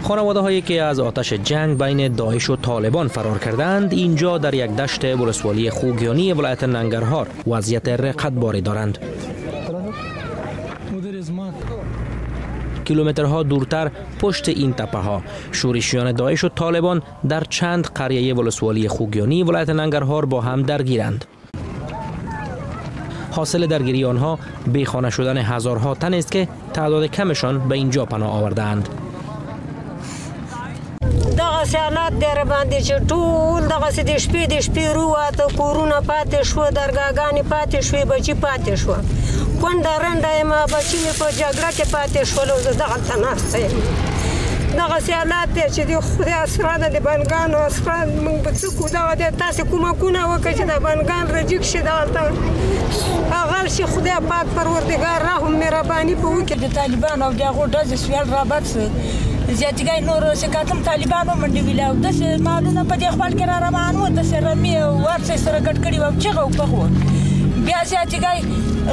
خانواده هایی که از آتش جنگ بین داعش و طالبان فرار کردند اینجا در یک دشت ولسوالی خوگیانی ولایت ننگرهار وضعیت رقتباری دارند. کیلومترها دورتر پشت این تپه ها شورشیان داعش و طالبان در چند قریه ولسوالی خوگیانی ولایت ننگرهار با هم درگیرند. حاصل درگیری آنها بیخانه شدن هزارها تن است که تعداد کمشان به اینجا پناه آوردند. دغسې حالات دی راباندې چې ټول دغسې د شپې روواته، کورونه پاتې شوه، درګاهګانې پاتې شوې، بچي پاتې شوه. کونډه رنډه یم، بچي مې په جګړه کې پاتې شول او زه دغلته ناسته یم. دغسې حالات دی چې د خدای اسرانه د بنګانو اسران موږ به څه کړو؟ دغه دی تاسې کومکونه وکړئ چې د بنګان رجیک شي، دغلته هغه شي. خدای پاک پروردګار رحم مهرباني په وکړي. د طالبانو او د هغو ډزې سویل رابد سو، زیاتګی نور سکاتم طالبانو منډې ویلې او داسې مالونه په دې خپل کې را روان وو، داسې رمې او هر څه سره ګډ کړي وو، چغه او پغ وو. بیا زیاتګی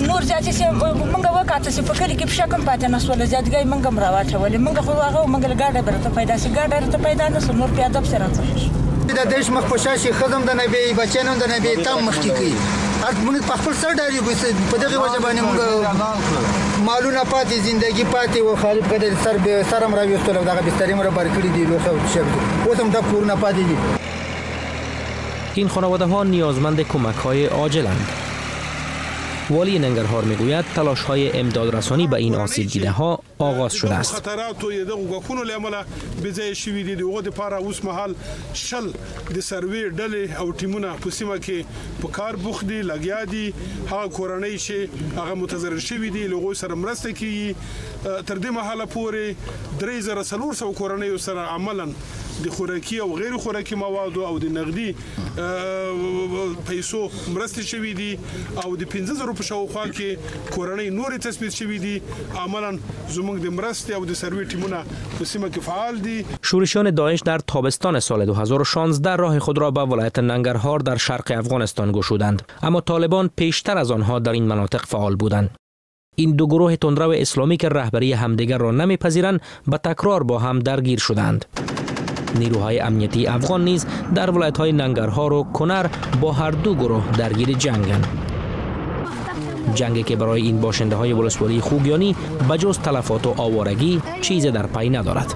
نور زیاتې چې موږ وکاته چې په کلي کې پښه کم پاتې نه سوله، زیاتګی موږ هم راواچولې. موږ خو هغه موږ له ګاډی به راته پیدا شي، ګاډی راته پیدا نه سو، نور پیاده پسې راڅخه شو. د دیش مخ په شا شي، ښځه هم د نه بیایي، بچیان هم د نه بیایي، تم مخکې کوي. هر موږ په خپل سر ډارېږو، په دغې وجه باندې موږ مالونه پاتې، زندگی پاتې و. خالي په سر سر هم راویستل او دغه بسترې هم را بار کړي دي، لوښه او څه اوس هم دا کورونه پاتې دي. این خانواده ها نیازمند کمک های عاجلند. والی ننگرهار میگوید تلاش های امداد رسانی به این آسیب دیده ها آغاز شده است. خطراتو یې دغو ګواښونو له امله بې ځایه شوي دي. د هغو دپاره اوس مهال 20 د سروې ډلې او ټیمونه په سیمه کې په کار بوخت دي، لګیا دي. هغه کورنۍ چې هغه متضرر شوي دي له هغوی سره مرسته کیږي. تر دې مهاله پورې 3400 کورنیو سره عملاً د خوراکي او غیر خوراکي موادو او د نغدي پیسو مرستې شوي دي او د 5000 په شاوخوا کې کورنۍ نورې تثبیت شوي دي. عملاً زموږ د مرستې او د سروې ټیمونه په سیمه کې فعال دي. شورشیان داعش در تابستان سال 2016 راه خود را به ولایت ننگرهار در شرق افغانستان گشودند، اما طالبان پیشتر از آنها در این مناطق فعال بودند. این دو گروه تندرو اسلامی که رهبری همدیگر را نمیپذیرند به تکرار با هم درگیر شدند. نیروهای امنیتی افغان نیز در ولایت‌های ننگرهار و کنر با هر دو گروه درگیر جنگند. جنگی که برای این باشنده های ولسوالی خوگیانی بجز تلفات و آوارگی چیز در پی ندارد.